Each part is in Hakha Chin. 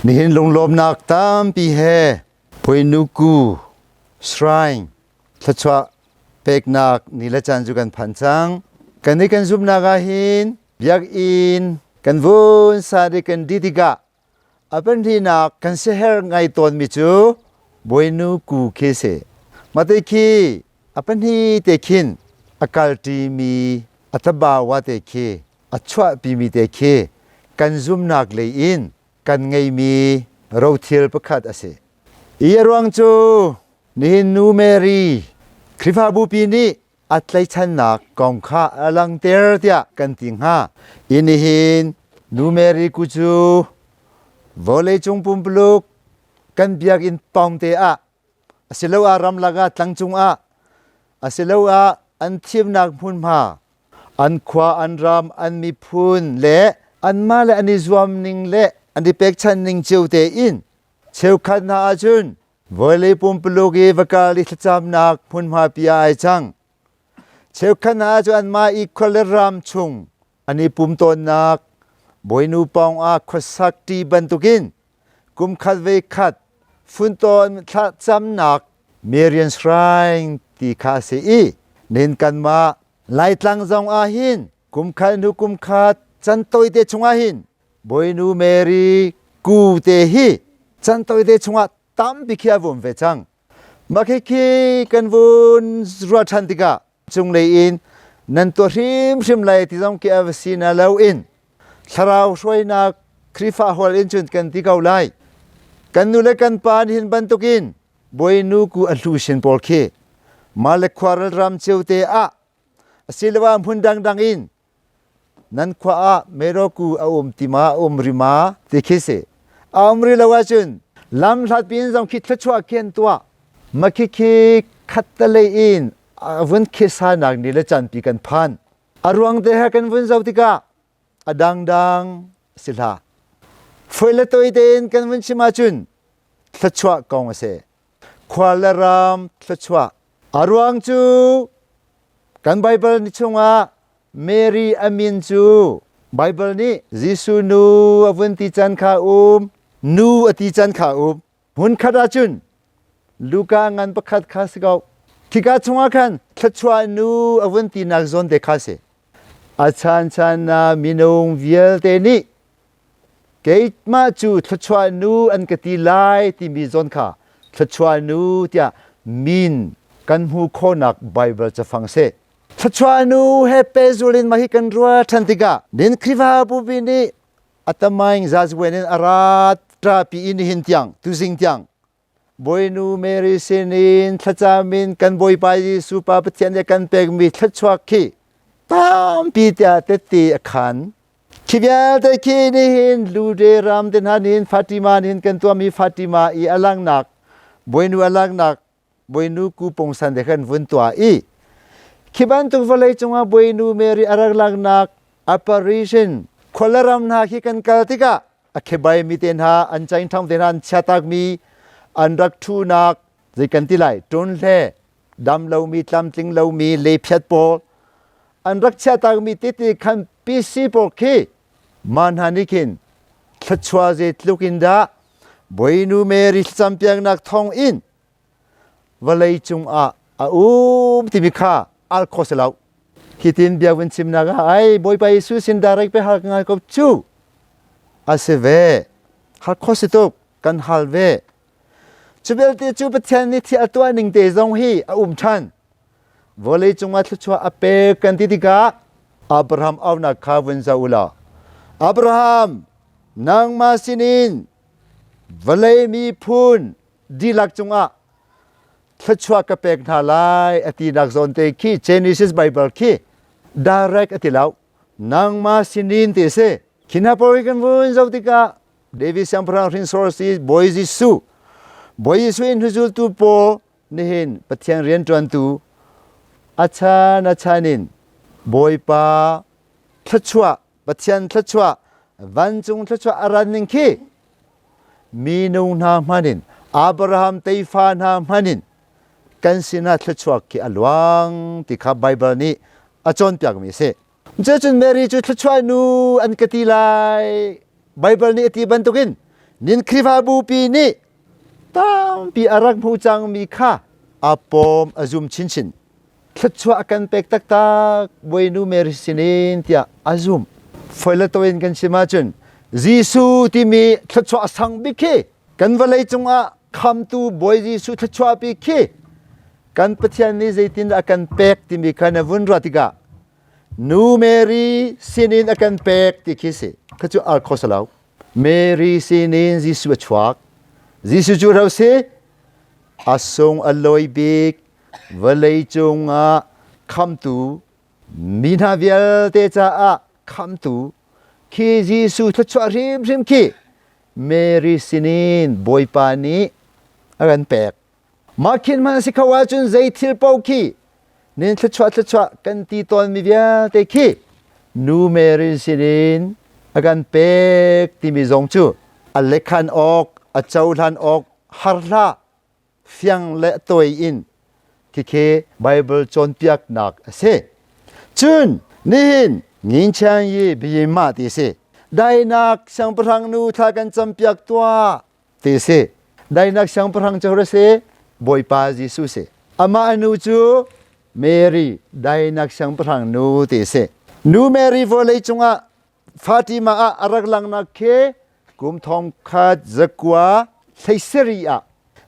Nihin lunglawmnak tampi he Puinuku Shrine thluachuah peknak ni le caan cu kan phan cang. Kan i kan zumhnak ah hin biakinn kan vun sa i kan di tikah a panhrinak kan siaherh ngai tawnmi cu Bawinu ku khi si. Mate khi a pahnih te khin a kalṭimi a tabawa te khi a chuahpimi te khi kan zumnak lei in kan ngeimi rothil pakhat a si. I a ruang cu nihin nu Mary Khrihfabu pi nih a tlaichannak kong kha a langter tiah kan ti hnga. I nihin nu Mary ku cu vawleicung pumpuluk kan biakinn pawngte ah asiloah ramlak ah tlangcung ah asiloah an thimnak hmunhma an khua an ram an miphun le anmah le an i zuam ning le an i pekchanh ning cio tein cheukhat hna ahcun vawlei pumpuluk i va kal i thlacamnak hmunhma pi ah ai cang. Cheukhat hna ahcun anmah i khua le ram chung an i pum tawnnak bawinu pawng ah khuasak ṭi bantukin kum khat ve khat funtawn thlacamnak Marian Shrine ti kha a si i nin kanmah Laitlang zong ah hin kum khat hnu kum khat can tawite chungah hin Bawinu Mary ku te hi can tawite chungah tampi khi a vum ve cang. Mah khi kan vun ruah ṭhan tikah cunglei in nan tuah hrimhrim lai ti zong khi a va si na lo in thlarau hruainak Khrihfa hall in cun kan ti ko lai. Kan nu le kan pa nih hin bantukin Bawinu ku a hlu sin pawl khi mah le khuaral ram cio te ah asiloah hmun dangdang in nan khua ah meroku a um ti ma a um ri ma ti khi si. A um ri lo ahcun lam hlat piin zong khi thluachuah khi an tuah. Ma khi khi khattalei in a vun khisanak ni le canpi kan phan. A ruang te he kan vun zoh tikah a dangdang si hlah. Foi le toi tein kan vun chim ahcun thluachuah kong a si. Khua le ram thluachuah. A ruang cu kan Baibal ni chungah Mary a min cu Baibal nih Jesuh nu a vun ti can kha um, nu a ti can kha um. Hmunkhat ahcun Luka ngan pakhat kha si ko. Khika chungah khan thluachuah nu a vun tinak zawn te kha si. A chanchan ah minung vialte nih keimah cu thluachuah nu an ka ti lai timi zawn kha thluachuah nu tiah min kan hmu khawhnak Baibal cafang si. Thluachuah nu he pehzul in mah hi kan ruah ṭhan tikah nin Khrihfabu nih Atamaing zazwen in a ra ṭapi in nihin tiang tuzing tiang Bawinu Mary sinin thlacam in kan Bawipa Jesuh Pa Pathian nih kan pekmi thluachuak khi tampi tiah tette a khan. Khi vialte khi nihin Lude ram te hna nihin Fatima nihin kan tuahmi Fatima i a langhnak Bawinu a langhnak Bawinu ku pungsan te khan vun tuah i khi bantuk vawlei cungah Bawinu Mary a rak laknak apparition khualaram hna khi kan kal tikah a khebai mi te hna an chaing thang te hna an chiatak mi an rak thunak zei kan ti lai ṭun hle dam lomi tlamtling lomi lephiat pawl an rak chiatak mi tete khan PC pawl khi mah hna nih khin thluachuah zeitluk in dah Bawinu Mary thlacampiaknak thawng in vawlei cungah a um timi kha al kho si lo. Hitin bia vun chimnak ah ai Bawipa Jesuh sin direct pe hal ngai ko cu a si ve. Hal kho si tuk kan hal ve. Cu belte cu Pathian nih thil a tuah ning te zong hi a um ṭhan. Vawlei cungah thluachuah a pek kan ti tikah Abraham aunak kha vun zoh u law Abraham nangmah sinin vawlei miphun dihlak cungah thluachuah ka pek hna lai a tinak zawn te khi Genesis Bible khi direct a ti lo nangmah sinin ti a si khi hna pawl kan vun zoh tikah David siangpahrang hrinsor si Bawi Jesuh Bawi Jesuh in hnuzultu pawl nihin Pathian rianṭuantu a chan a chan in Bawipa thluachuah Pathian thluachuah vancung thluachuah a ran ning khi minung hna hman in Abraham tefa hna hman in kan sinah thluachuah khi a luang ti kha Baibal nih a cawnpiakmi a si. Cucun Mary cu thluachuah nu an ka ti lai. Baibal nih a ti bantukin. Nin Khrihfabu pi nih tampi a rak hmu cangmi kha a pawm a zum chinchin. Thluachuah a kan pek taktak Bawinu Mary sinin tiah a zum. Foi le to in kan chim ahcun Jesuh timi thluachuah a sang bik khi kan vawlei cungah khamtu Bawi Jesuh thluachuah bik khi kan Pathian nih zeitindah a kan pek timi kha na vun ruah tikah Nu Mary sinin a kan pek ti khi si. Kha cu al kho lo. Mary sinin Jesuh a chuak. Jesuh cu ro si? A sung a lawi bik vawlei cungah khamtu mi hna vialte caah khamtu khi Jesuh thluachuah hrimhrim khi Mary sinin Bawipa nih a kan pek. Mah khin hmanh a si kho ahcun zei thil paoh khi nin thluachuah thluachuah kan ti tawnmi vialte khi Nu Mary sinin a kan pek timi zong cu a lekhan awk, a cohlan awk har hlah fiang le tawi in khikhi Bible cawnpiaknak a si. Cun nihin Nginchan yi biyima ti si. Dainak siangpahrang nu thla kan campiak tuah ti si. Dainak siangpahrang cu a si Bawipa Jesuh si. Amah a nu cu Mary dainak siangpahrang nu ti si. Nu Mary vawlei cungah Fatima ah a rak langnak khi kum thong khat zakua hleisari ah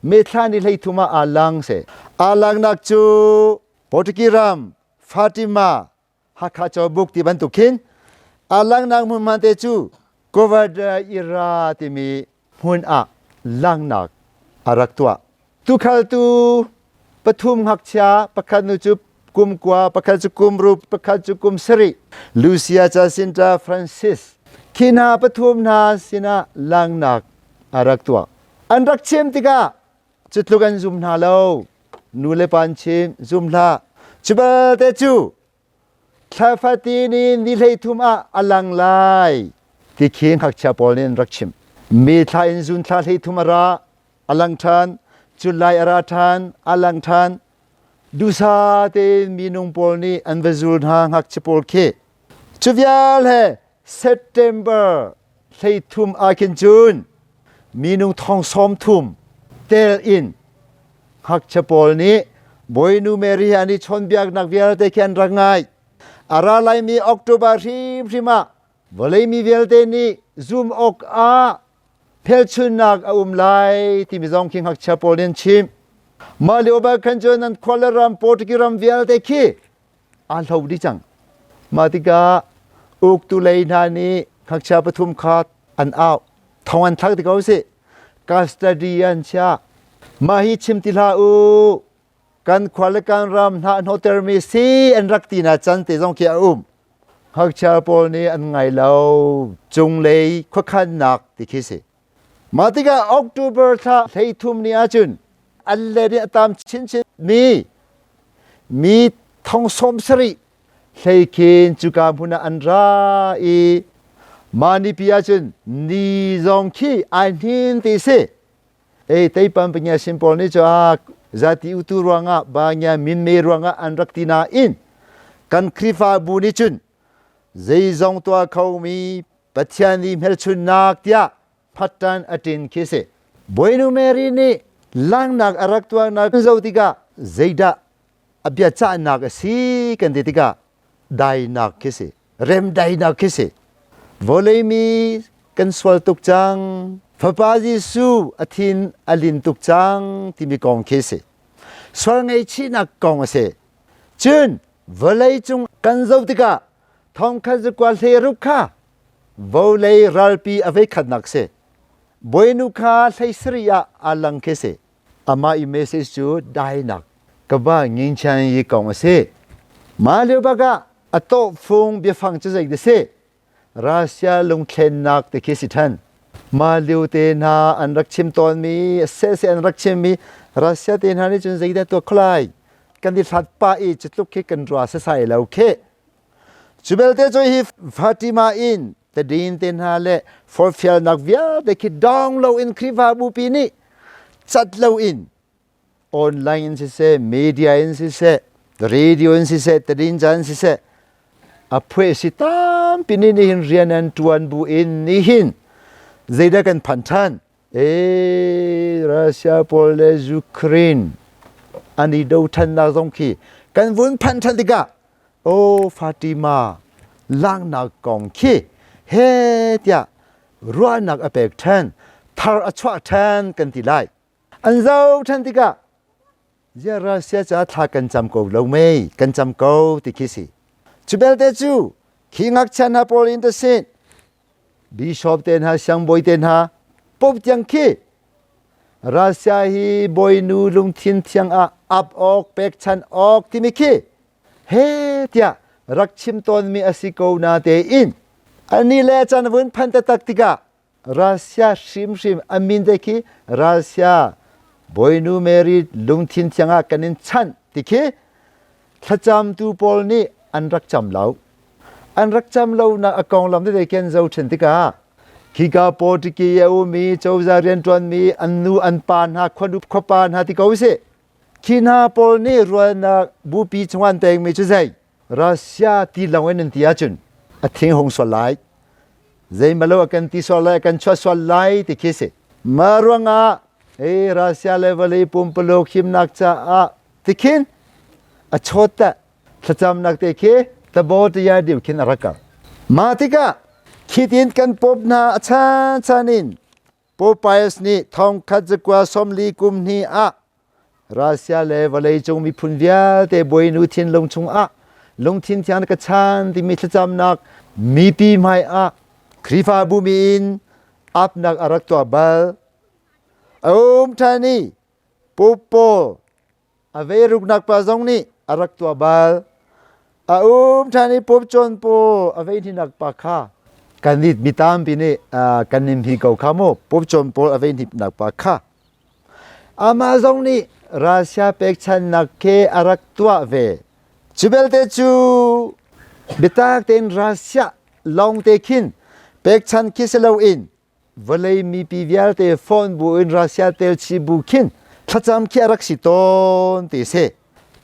methla ni hleithum ah aa lang si. Aa langnak cu Portuguese ram Fatima Hakha Cawbuk ti bantuk khin a langnak hmunhma te cu Govada Ira timi hmun ah langnak a rak tuah. Tukhaltu pathum ngakchia pakhat nu cu kum kua, pakhat cu kum rup, pakhat cu kum sarih. Lucia Jacinta Francis khi hna pathum hna sinah langnak a rak tuah. An rak chim tikah Cu tluk an zum hna lo. Nu le pa an chim, zum hlah. Cu belte cu thla fatin in ni 33 ah a lang lai ti khi ngakchia pawl nih an rak chim. Mi thla in zun thla 33 a ra, a lang ṭhan, cun lai a ra ṭhan, a lang ṭhan. Duhsa tein minung pawl nih an va zul hna ngakchia pawl khi. Cu vial he September 33 ah khin cun minung thong 30 tel in ngakchia pawl nih Bawinu Mary he an i chawnbiaknak vialte khi an rak ngai. A ra laimi October hrimhrim ah vawlei mi vialte nih zum awk ah phelchunnak a um lai timi zong khi ngakchia pawl nih an chim. Mah lio bal khan cun an khua le ram Portuguese ram vialte khi aa hlo dih cang. Mah tikah uktu lei hna nih ngakchia pathum kha an auh. Thong an thlak ti ko sih. Custody an chiah. Mah hi chim ti hlah u. Kan khua le kan ram hna hnawhtermi si an rak ti na can te zong khi a um. Ngakchia pawl nih an ngai lo. Cunglei khuakhannak ti khi si. Mah tikah October thla 33 ni ahcun an let in a tam chinchin mi mi thong 70 hleikhin cuka hmun ah an ra i mah nipi ahcun ni zong khi ai hnin ti si. Ei teipan panya sin pawl nih cu a zati utu ruangah banya minme ruangah an rak ti nain kan Khrihfabu nih cun zeizong tuah khomi Pathian i hmelchunnak tiah phattan a ṭin khi si. Bawinu Mary nih langnak a rak tuahnak zoh tikah zeidah a biacahnak a si kan ti tikah dainak khi si. Remdainak khi si. Vawlei mi kan sual tuk cang. Fapa Jesuh a thin a lin tuk cang timi kong khi si. Sual ngaihchihnak kong a si. Cun vawlei cung kan zoh tikah thongkhat zakua hleiruk kha vawlei ralpi a veikhatnak si. Bawinu kha 17 ah aa lang khi si. Amah i message cu dainak ka va ngingchan yi kong a si. Mah lio bak ah a tawhfung biafang cu zei dah si? Russia lungthlennak ti khi si ṭhan. Mah lio te hna an rak chim tawnmi, sehseh an rak chimmi Russia te hna nih cun zeidah tuah kholai? Kan i hlat pah i cutluk khi kan rua sasai lo khi. Cu belte cu hi Fatima in tadin te hna le forfialnak vialte khi dong lo in Khrihfabu pi nih cat lo in online in siseh, media in siseh, radio in siseh, tadinca in siseh, a phueh si tampi nih nihin rian an ṭuan bu in nihin Zeidah kan phan ṭhan? E Russia pawl le Ukraine an i do ṭhannak zong khi kan vun phanh ṭhan tikah o Fatima langnak kong khi he tiah ruahnak a pek ṭhan, thar a chuah ṭhan kan ti lai. An zoh ṭhan tikah ziah Russia caah thla kan cam ko lo mei, kan cam ko ti khi si. Cu belte cu khi ngakchia hna pawl in tasin bishop te hna, siangbawi te hna, pope tiang khi Russia hi bawinu lungthin thiang ah ap awk pekchan awk timi khi he tiah rak chim tawnmi a si ko na tein ani le chan vun phan taktak tikah Russia hrimhrim a min te khi Russia Bawinu Mary lungthin thiang ah kan in chanh ti khi thlacamtu pawl nih an rak cam lo. An rak cam lo nak a konglam tete ken zo ṭhen tikah khika Portuguese a ummi cozah rianṭuanmi an nu an pa hna khuanu khuapa hna ti ko sih. Khi hna pawl nih rualnak bupi chung an pekmi cu zei? Russia ti lawng in an ti ahcun a thing hung sual lai. Zeimalo a kan ti sual lai, a kan chuah sual lai ti khi si. Mah ruangah hey, Russia le vawlei pumpaluk himnak caah tikhin a chawt ta thlacamnak te khi tabo tiya diu khin a rak kal. Mah tikah khitin kan pop hna a chan chan in Pope Pius nih thongkhat zakua 40 kum hnih ah Russia le vawleicung miphun vialte bawinu thinlung chungah lungthin thiang ka chan timi thlacamnak mipi hmai ah Khrihfabu mi in apnak a rak tuah bal. A um ṭhan i Pope Paul a veiruknak pa zong nih a rak tuah bal. A um ṭhan i Pope John Paul a veihnihnak pa kha kan nih mi tampi nih kan nim hi ko kha mu Pope John Paul a veihnihnak pa kha Amah zong nih Russia pekchanhnak khi a rak tuah ve. Cu belte cu biatak tein Russia lawngte khin pekchanh khi si loin vawlei mipi vialte phone bu in Russia tel chih bu khin thlacam khi a rak si tawn ti si.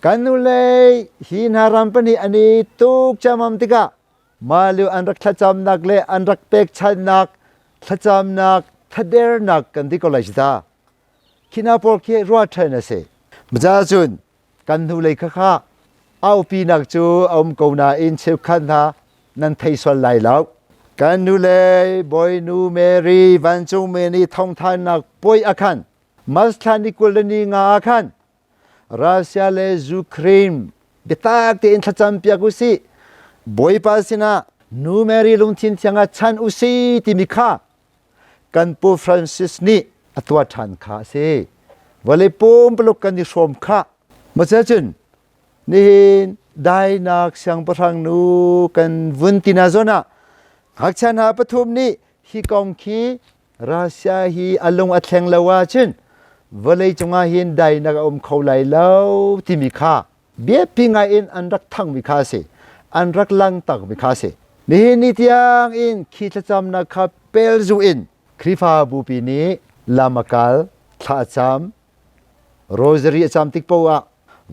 Kan nulei hi hna ram pahnih an i tuk ciammam tikah mah lio an rak thlacamnak le an rak pekchanhnak thlacamnak thadernak kan ti ko lai si ta. Khi hna pawl khi ruah ṭhan a si. Maca cun kan hnulei kha kha aupinak cu a um ko nain cheukhat hna nan thei sual lai lo. Kan nulei Bawinu Mary vancungmi nih thawngthannak puai a khan March thla ni 20 le ni nga ah khan Russia le Ukraine biatak tein thlacam piak u sih. Bawipa sinah Nu Mary lungthin thiang ah chan u si timi kha kan Pu Francis nih a tuah ṭhan kha a si. Vawlei pumpaluk kan i hrawm kha. Mace cun nihin dainak siangpahrang nu kan vun tina zawn ah ngakchia hna pathum nih hi kong khi Russia hi a lung a thleng lo ahcun vawlei cungah hin dainak a um kho lai lo timi kha biapi ngai in an rak thangmi kha a si. An rak langtakmi kha a si. Nihin ni tiang in khi thlacamnak kha pelzu in Khrihfabu pi nih lam a kal, thla a cam, rosary a cam tik paoh ah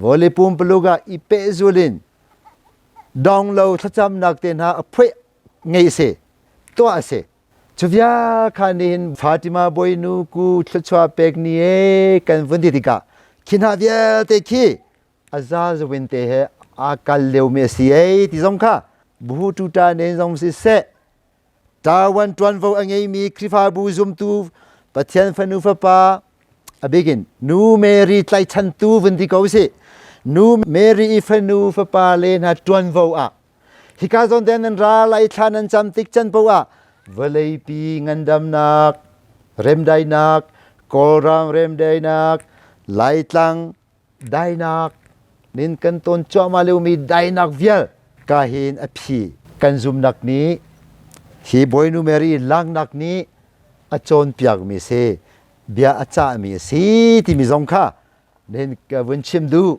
vawlei pumpaluk ah i pehzul in dong lo thlacamnak te hna a phuih ngei a si, tuah a si. Cu vial kha nihin Fatima bawinu ku thluachuah pek ni e kan vun ti tikah khi hna vialte khi a zazuin te he aa kal liomi a si ei ti zong kha bu tuta nen zong siseh ṭawan ṭuanvo a ngeimi Khrihfabu zumtu Pathian fanu fapa a bikin Nu Mary tlaichantu vun ti ko sih Nu Mary i fanu fapa le hna ṭuanvo ah Hika zawn te nan ra lai thla nan cam tik can poah ah vawleipi ngandamnak, remdainak, Kawlram remdainak, Laitlang dainak, nin kan ton cuahmah liomi dainak vial ka hin a phi kan zumnak nih hi Bawinu Mary langnak nih a cawnpiakmi si, bia a cahmi a si timi zong kha nin ka vun chim duh.